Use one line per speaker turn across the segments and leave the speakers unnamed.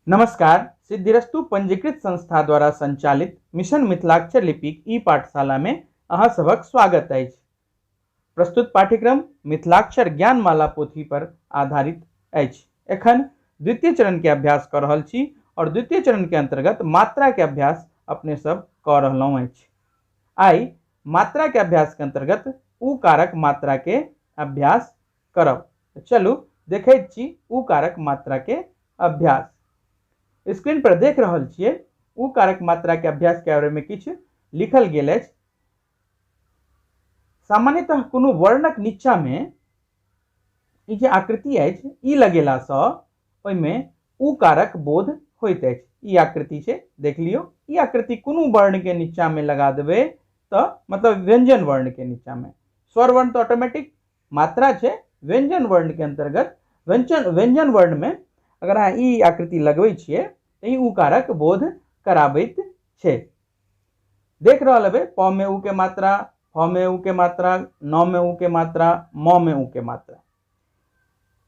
नमस्कार। सिद्धिरस्तु पंजीकृत संस्था द्वारा संचालित मिशन मिथिलाक्षर लिपिक ई पाठशाला में अहाँ सभक स्वागत अछि। प्रस्तुत पाठ्यक्रम मिथिलाक्षर ज्ञानमाला पोथी पर आधारित अछि। एखन द्वितीय चरण के अभ्यास कऽ रहल छी और द्वितीय चरण के अंतर्गत मात्रा के अभ्यास अपने सब कऽ रहलहुँ अछि। आइ मात्रा के अभ्यास के अंतर्गत उ कारक मात्रा के अभ्यास करब। चलू देखैत छी उ कारक मात्रा के अभ्यास। स्क्रीन पर देख रहल छियै उ कारक मात्रा के अभ्यास के बारे में किछु लिखल गेल अछि। सामान्यतः कोनो वर्णक नीचा में ई जे आकृति अछि ई लगेलासँ ओहिमे उ कारक बोध होइत अछि। ई आकृति छै, देख लियौ। ई आकृति कोनो वर्ण के नीचा में लगा देबै तऽ मतलब व्यंजन वर्ण के नीचा में, स्वर वर्ण तऽ ऑटोमेटिक मात्रा छै, व्यंजन वर्ण के अंतर्गत व्यंजन व्यंजन वर्ण में अगर अहाँ ई आकृति लगबै छियै तऽ ई उकारक बोध कराबैत छै। देख रहल हेबै प में उ के मात्रा, फ में उ के मात्रा, न में उ के मात्रा, म में उ के मात्रा।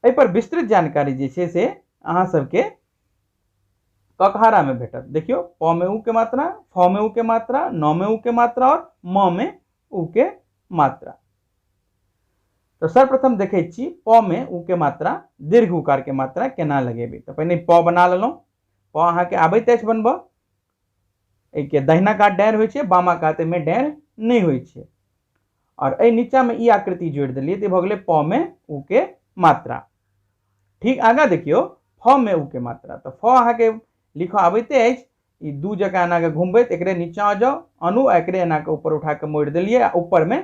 एहि पर विस्तृत जानकारी जे छै से अहाँ सबके ककहारा में भेटत। देखियौ प में उ के मात्रा, फ में उ के मात्रा, न में उ के मात्रा और म में उ के मात्रा। तो सर्वप्रथम देखै छी प में उ के मात्रा, दीर्घ उकार के मात्रा केना लगेबै। तऽ पहिने प बना लेलहुँ। प अहाँके आबैत अछि बनबऽ। एहिके दहिना कात डाँरि होइ छै, बामा कात एहिमे डाँरि नहि होइ छै। और एहि नीचा में ई आकृति जोड़ि देलियै तऽ भऽ गेलै प में उ के मात्रा। ठीक, आगाँ देखियौ फ में उ के मात्रा। तऽ फ अहाँके लिखऽ आबैते अछि। ई दू जगह एना कऽ घुमबैत एकरे नीचा आ जाउ अनु, आ एकरे एना कऽ ऊपर उठा कऽ मोड़ि देलियै आ ऊपर में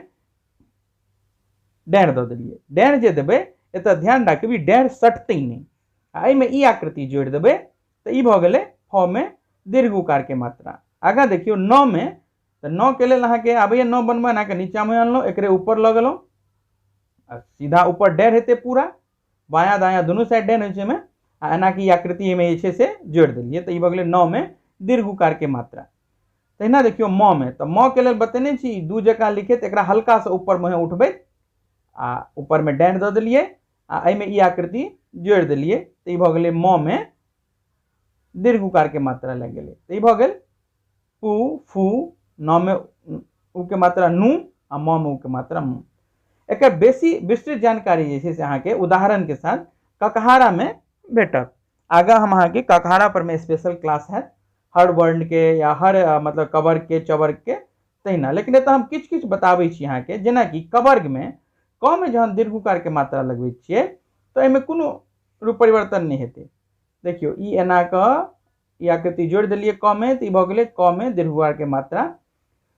डाँरि दऽ देलियै। डाँरि जे देबै एतऽ ध्यान राखबै ई डाँरि सटतै नहि, आ एहिमे ई आकृति जोड़ि देबै तऽ ई भऽ गेलै फ में दीर्घ उकार के मात्रा। आगाँ देखियौ न में, तऽ न के लेल अहाँके आबैए न बनबऽ, एना कऽ नीचा में अनलहुँ, एकरे ऊपर लऽ गेलहुँ आ सीधा ऊपर डाँरि हेतै पूरा, बायाँ दायाँ दुनू साइड डाँरि होइ छै एहिमे, आ एना कऽ ई आकृति एहिमे जे छै से जोड़ि देलियै तऽ ई भऽ गेलै न में दीर्घ उकार के मात्रा। तहिना देखियौ म में, तऽ म के लेल बतेने छी दू जकाँ लिखैत एकरा हल्का से ऊपर मुँहे उठबैत आ ऊपर में डाँरि दऽ देलियै आ एहिमे ई आकृति जोड़ि देलियै तऽ ई भऽ गेलै म में दीर्घ उकार के मात्रा लागि गेलै। तऽ ई भऽ गेल पु फू, न में उ के मात्रा नू आ म में उ के मात्रा मू। एकर बेसी विस्तृत जानकारी जे छै से अहाँके उदाहरण के साथ ककहारा में भेटत। आगाँ हम अहाँके ककहारा पर में स्पेशल क्लास हैत, हर वर्ण के या हर मतलब कवर्ग के चवर्ग के तहिना। लेकिन एतऽ हम किछु किछु बताबै छी अहाँके, जेनाकि कवर्ग में क में जहन दीर्घ उकार के मात्रा लगबै छियै तऽ एहिमे कोनो रूप परिवर्तन नहि हेतै। देखियौ ई एना कऽ ई आकृति जोड़ि देलियै क में तऽ ई भऽ गेलै क में दीर्घ उकार के मात्रा।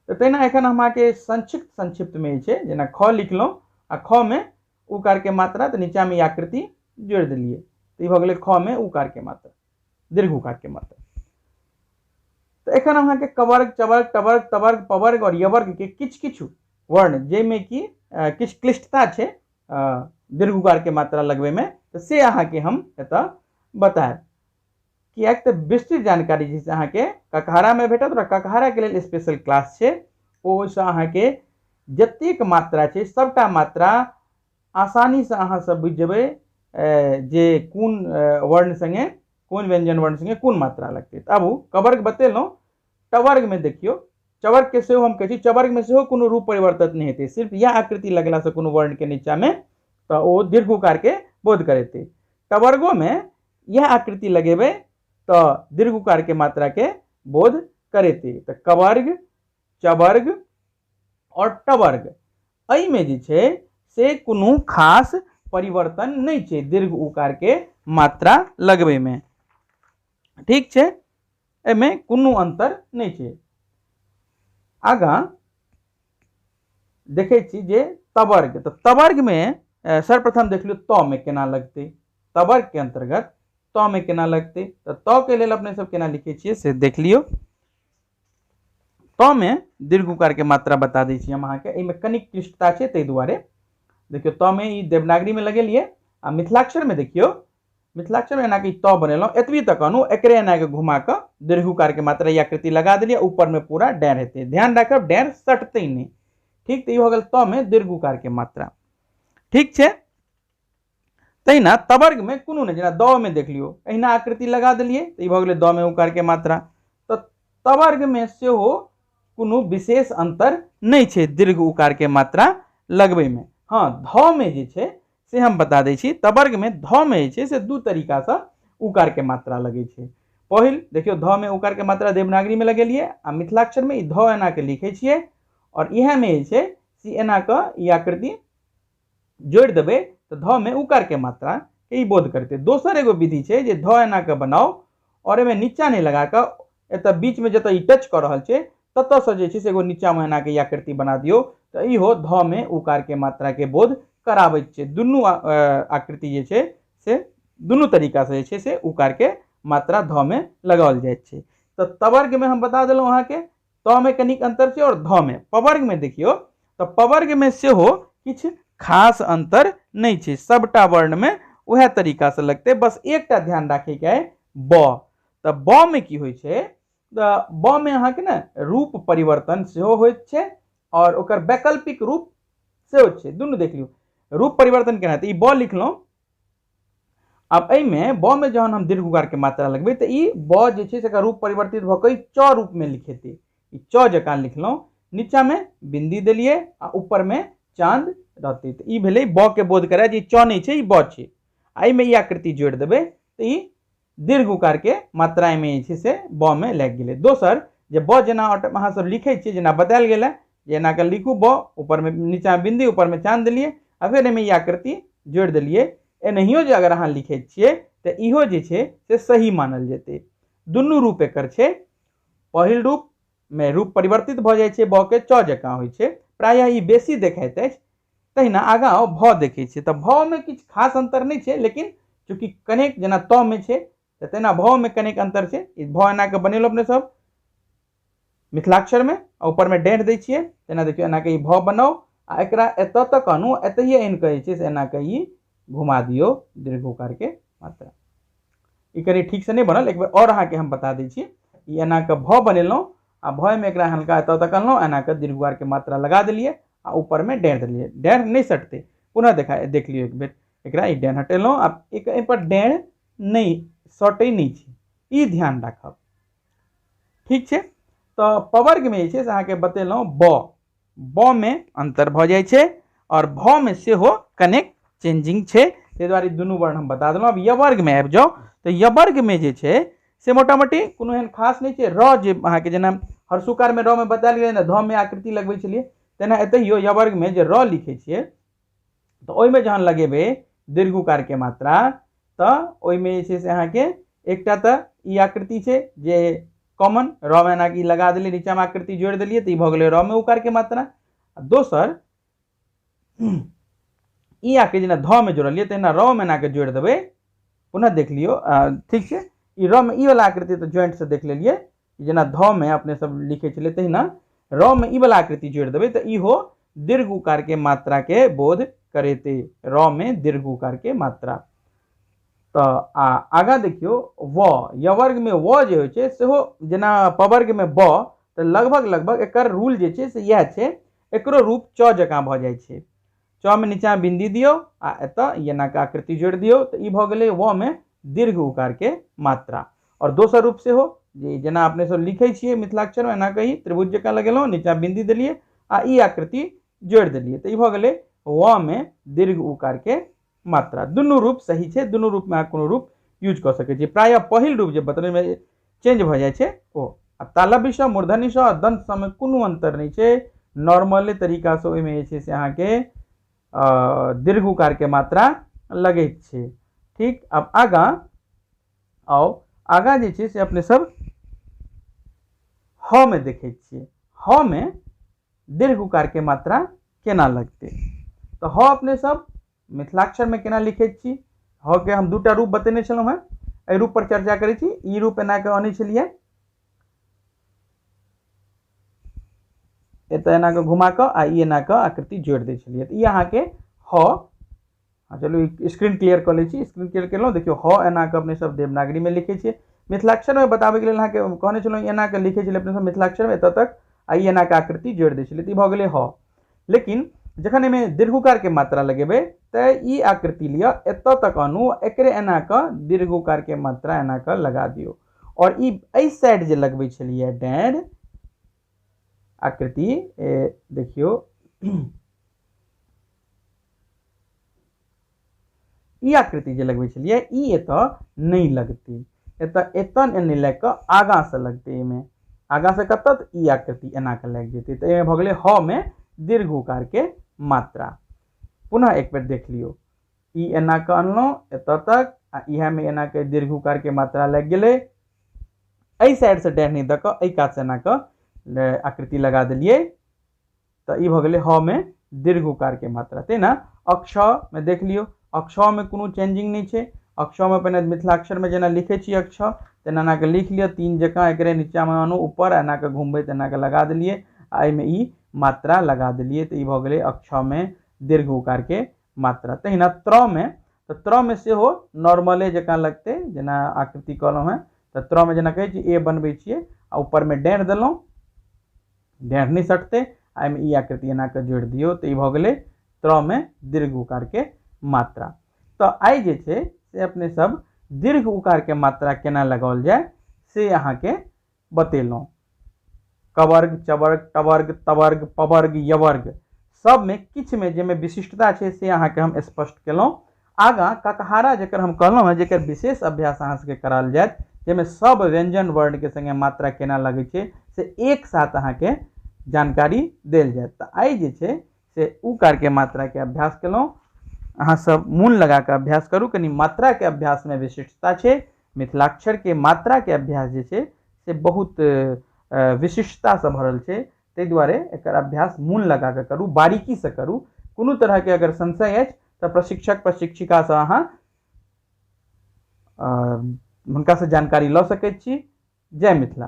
तऽ तहिना एखन हम अहाँके संक्षिप्त संक्षिप्त में जे छै जेना ख लिखलहुँ आ ख में उकार के मात्रा तऽ नीचा में ई आकृति जोड़ि देलियै तऽ ई भऽ गेलै ख में उकार के मात्रा, दीर्घ उकार के मात्रा। तऽ एखन अहाँके कवर्ग, चवर्ग, टवर्ग, तवर्ग, पवर्ग और यवर्ग के किछु किछु वर्ण जाहिमे कि किछु क्लिष्टता छै दीर्घ उकार के मात्रा लगबै में, तऽ से अहाँके हम एतऽ बतायब। किएक तऽ विस्तृत जानकारी जे छै अहाँके ककहारा में भेटत और ककहारा के लेल स्पेशल क्लास छै, ओहिसँ अहाँके जतेक मात्रा छै सबटा मात्रा आसानी से अहाँ सब बुझि जेबै जे कोन वर्ण संगे कोन व्यंजन वर्ण संगे कोन मात्रा लगतै। तऽ आबू कवर्ग बतेलहुँ, टवर्ग में देखियौ चवर्ग के सेहो हम कहै छी, चवर्ग में सेहो कोनो रूप परिवर्तन नहि हेतै, सिर्फ इएह आकृति लगलासँ कोनो वर्ण के नीचा में तऽ ओ दीर्घ उकार के बोध करेतै। टवर्गो में इएह आकृति लगेबै तऽ दीर्घ उकार के मात्रा के बोध करेतै। तऽ कवर्ग, चवर्ग और टवर्ग एहिमे जे छै से कोनो खास परिवर्तन नहि छै दीर्घ उकार के मात्रा लगबै में, ठीक छै, एहिमे कोनो अंतर नहि छै। आगाँ देखै छी जे तवर्ग, तऽ तवर्ग में सर्वप्रथम देख लियौ त में केना लगतै, तवर्ग के अंतर्गत त में केना लगतै, तऽ त के लेल अपने सब केना लिखै छियै से देख लियौ। त में दीर्घ उकार के मात्रा बता दै छी हम अहाँके, एहिमे कनिक क्लिष्टता छै ताहि दुआरे। देखियौ त में ई देवनागरी में लगेलियै आ मिथिलाक्षर में देखियौ, मिथिलाक्षर में एना के त बनेलहुँ, एतबी तक अनू, एकरे एना के घुमा कऽ दीर्घ उकार के मात्रा ई आकृति लगा देलियै, ऊपर में पूरा डाँरि हेतै, ध्यान राखब डाँरि सटतै नहि, ठीक। तऽ ई भऽ गेल त में दीर्घ उकार के मात्रा, ठीक छै। तहिना तवर्ग में कोनो नहि, जेना the में देख लियौ, एहिना आकृति लगा देलियै तऽ ई भऽ गेलै the में उकार के मात्रा। तऽ तवर्ग में सेहो कोनो विशेष अंतर नहि छै दीर्घ उकार के मात्रा लगबै में। हाँ, ध में जे छै से हम बता दै छी, तवर्ग में ध में जे छै से दू तरीकासँ उकार के मात्रा लगै छै। पहिल देखियौ, ध में उकार के मात्रा देवनागरी में लगेलियै आ मिथिलाक्षर में ई ध एना के लिखै छियै और इएह में जे छै से एना के ई आकृति जोड़ि देबै तऽ ध में उकार के मात्रा के ई बोध करतै। दोसर एगो विधि छै जे ध एना के बनाउ और एहिमे नीचा नहि लगा कऽ एतऽ बीच में जतऽ ई टच कऽ रहल छै ततऽसँ जे छै से एगो नीचा में एना के ई आकृति बना दियौ, तऽ इहो ध में उकार के मात्रा के बोध कराबैत छै। दुनू आकृति जे छै से दुनू तरीकासँ जे छै से उकार के मात्रा ध में लगाओल जाइत छै। तऽ तवर्ग में हम बता देलहुँ अहाँके, त में कनिक अंतर छै और ध में। पवर्ग में देखियौ तऽ पवर्ग में सेहो किछु खास अंतर नहि छै, सबटा वर्ण में वएह तरीकासँ लगतै। बस एकटा ध्यान राखैके अइ ब। तऽ ब में की होइ छै, तऽ ब में अहाँके ने रूप परिवर्तन सेहो होइत छै और ओकर वैकल्पिक रूप सेहो छै। दुनू देख लियौ। रूप परिवर्तन केना हेतै, ई ब लिखलहुँ, आब एहिमे ब में जहन हम दीर्घ उकार के मात्रा लगबै तऽ ई ब जे छै से एकर रूप परिवर्तित भऽ कऽ ई च रूप में लिखेतै। ई च जकाँ लिखलहुँ, नीचा में बिंदी देलियै आ ऊपर में चांद रहतै। तऽ ई भेलै ब के बोध कराय जे ई च नहि छै, ई ब छै। आ एहिमे ई आकृति जोड़ि देबै तऽ ई दीर्घ उकार के मात्रा एहिमे जे छै से ब में लागि गेलै। दोसर जे ब जेना अहाँ सब लिखै छियै, जेना बतायल गेल है जे एना कऽ लिखू ब, ऊपर में नीचा में बिंदी, ऊपर में चांद देलियै आ फेर एहिमे ई आकृति जोड़ि देलियै। एनाहियो जे अगर अहाँ लिखै छियै तऽ इहो जे छै से सही मानल जेतै। दुनू रूप एकर छै। पहिल रूप में रूप परिवर्तित भऽ जाइ छै, ब के च जकाँ होइ छै, प्रायः ई बेसी देखाइत अछि। तहिना आगाँ आउ, भ देखै छियै तऽ भ में किछु खास अंतर नहि छै, लेकिन चूँकि कनेक जेना त में छै तऽ तेना भ में कनेक अंतर छै। ई भ एना कऽ बनेलहुँ अपने सब मिथिलाक्षर में आ ऊपर में डेढ़ दै छियै, तेना देखियौ एना कऽ ई भ बनाउ आ एकरा एतऽ तक आनू, एतहिए आनि कऽ जे छै से एना कऽ ई घुमा दियौ दीर्घोकार के मात्रा। ई कनि ठीकसँ नहि बनल, एक बेर आओर अहाँके हम बता दै छी। ई एना कऽ भ बनेलहुँ आ भ में एकरा हल्का एतऽ तक अनलहुँ, एना कऽ दीर्घोकार के मात्रा लगा देलियै आ ऊपर में डेढ़ देलियै। डेढ़ नहि सटतै, पुनः देख लियौ एक बेर। एकरा ई डेढ़ हटेलहुँ आ एक एहिपर डेढ़ नहि सटै नहि छै, ई ध्यान राखब, ठीक छै। तऽ पवर्गमे जे छै से अहाँके बतेलहुँ ब, ब में अंतर भऽ जाइ छै और भ में सेहो कनेक चेंजिंग छै, ताहि दुआरे ई दुनू वर्ण हम बता देलहुँ। आब यवर्गमे आबि जाउ तऽ यवर्गमे जे छै से मोटामोटी कोनो एहन खास नहि छै। र जे अहाँके जेना हर्षुकारमे र में बतायल गेलै ने, ध में आकृति लगबै छलियै, तेना एतहियो यवर्गमे जे र लिखै छियै तऽ ओहिमे जहन लगेबै दीर्घोकारके मात्रा तऽ ओहिमे जे छै से अहाँके एकटा तऽ ई आकृति छै जे कॉमन र में एना ई लगा देलियै, नीचाँमे आकृति जोड़ि देलियै तऽ ई भऽ गेलै र में उकार के मात्रा। आ दोसर ई आकृति जेना ध में जोड़लियै तहिना र में एना के जोड़ि देबै। पुनः देख लियौ, ठीक छै। ई र में ई वाला आकृति तऽ ज्वाइंट से देख लेलियै, जेना ध में अपने सब लिखै छलियै तहिना र में ई वाला आकृति जोड़ि देबै तऽ इहो दीर्घ उकार के मात्रा के बोध करेतै, र में दीर्घ उकार के मात्रा। तऽ आ आगाँ देखियौ व, यवर्ग में व जे होइ छै सेहो जेना पवर्ग में ब, तऽ लगभग लगभग एकर रूल जे छै से इएह छै, एकरो रूप च जकाँ भऽ जाइ छै। च में नीचा बिंदी दियौ आ एतऽ एना के आकृति जोड़ि दियौ तऽ ई भऽ गेलै व में दीर्घ उकार के मात्रा। और दोसर रूप सेहो जे जेना अपने सब लिखै छियै मिथिलाक्षर में एना कही त्रिभुज जकाँ लगेलहुँ, नीचा बिंदी देलियै आ ई आकृति जोड़ि देलियै तऽ ई भऽ गेलै व में दीर्घ उकार के मात्रा। दुनू रूप सही छै, दुनू रूप में अहाँ कोनो रूप यूज कऽ सकै छी। प्रायः पहिल रूप जे बतबै में चेंज भऽ जाइ छै ओ। आ तालव्यसँ, मूर्धन्यसँ आ दन्तसँ में कोनो अन्तर नहि छै, नॉर्मले तरीकासँ ओहिमे जे छै से अहाँके दीर्घ उकार के मात्रा लगैत छै, ठीक। आब आगाँ आउ, आगाँ जे छै से अपने सब ह में देखै छियै, ह में दीर्घ उकार के मात्रा केना लगतै। तऽ ह अपने सब मिथिलाक्षर में केना लिखै छी, ह के हम दूटा रूप बतेने छलहुँ हेँ, एहि रूप पर चर्चा करै छी। ई रूप एना के अनै छलियै, एतऽ एना कऽ घुमा कऽ आ ई एना कऽ आकृति जोड़ि दै छलियै, तऽ ई अहाँके ह। चलू स्क्रीन क्लियर कऽ लै छी। स्क्रीन क्लियर केलहुँ, देखियौ ह एना कऽ अपने सब देवनागरी में लिखै छियै। मिथिलाक्षर में बताबैके लेल अहाँके कहने छलहुँ एना कऽ लिखै छलियै अपने सब मिथिलाक्षर में एतऽ तक आ ई एना कऽ आकृति जोड़ि दै छलियै, तऽ ई भऽ गेलै ह। लेकिन जखन एहिमे दीर्घोकार के मात्रा लगेबै तऽ ई आकृति लिअ, एतऽ तक आनू, एकरे एना कऽ दीर्घोकार के मात्रा एना कऽ लगा दियौ। और ई एहि साइड जे लगबै छलियै डाँढ़ आकृति, देखियौ ई आकृति जे लगबै छलियै ई एतऽ नहि लगतै, एतऽ एतऽ नहि लागि कऽ आगाँ से लगतै। एहिमे आगाँ से कतऽ, तऽ ई आकृति एना कऽ लागि जेतै। तऽ एहिमे भऽ गेलै ह मे दीर्घ उकार के मात्रा। पुनः एक बेर देख लियौ, ई एना कऽ अनलहुँ एतऽ तक आ इएह मे एना के दीर्घ उकार के मात्रा लागि गेलै। एहि साइड से डाँढ़ नहि दऽ कऽ एहि कात से एना कऽ आकृति लगा देलियै, तऽ ई भऽ गेलै ह मे दीर्घ उकार के मात्रा। तहिना अक्ष मे देख लियौ, अक्ष मे कोनो चेंजिंग नहि छै। अक्ष मे पहिने मिथिलाक्षर मे जेना लिखै छी अक्ष, तेना एना कऽ लिख लिअ, तीन जकाँ एकरे नीचाँमे आनू ऊपर एना कऽ घुमबैत एना कऽ लगा देलियै आ एहिमे ई मात्रा लगा देलियै, तऽ ई भऽ गेलै अक्ष मे दीर्घ उकार के मात्रा। तहिना त्र मे, तऽ त्र मे सेहो नॉर्मले जकाँ लगतै, जेना आकृति कहलहुँ हेँ। तऽ त्र मे जेना कहै छी ए बनबै छियै आ ऊपरमे डाँढ़ देलहुँ, डाँढ़ नहि सटतै आ एहिमे ई आकृति एना कऽ जोड़ि दियौ, तऽ ई भऽ गेलै त्र मे दीर्घ उकार के मात्रा। तऽ आइ जे छै से अपने सब दीर्घ उकार के मात्रा केना लगाओल जाय से अहाँके बतेलहुँ। कवर्ग, चवर्ग, टवर्ग, तवर्ग, पवर्ग, यवर्ग सबमे किछुमे जाहिमे विशिष्टता छै से अहाँके हम स्पष्ट केलहुँ। आगाँ ककहारा जकर हम कहलहुँ हेँ, जकर विशेष अभ्यास अहाँ सबके कराओल जायत, जाहिमे सब व्यंजन वर्णके संगे मात्रा केना लगै छै से एक साथ अहाँके जानकारी देल जायत। तऽ आइ जे छै से उकार के मात्रा के अभ्यास केलहुँ। अहाँ सब मोन लगा कऽ अभ्यास करू, कनि मात्रा के अभ्यास मे विशिष्टता छै। मिथिलाक्षर के मात्रा के अभ्यास जे छै से बहुत विशिष्टता से भरल छै, ताहि दुआरे एकर अभ्यास मोन लगा कऽ करू, बारीकी से करू। कोनो तरह के अगर संशय अछि तऽ प्रशिक्षक प्रशिक्षिका से अहाँ हुनका से जानकारी लऽ सकैत छी। जय मिथिला।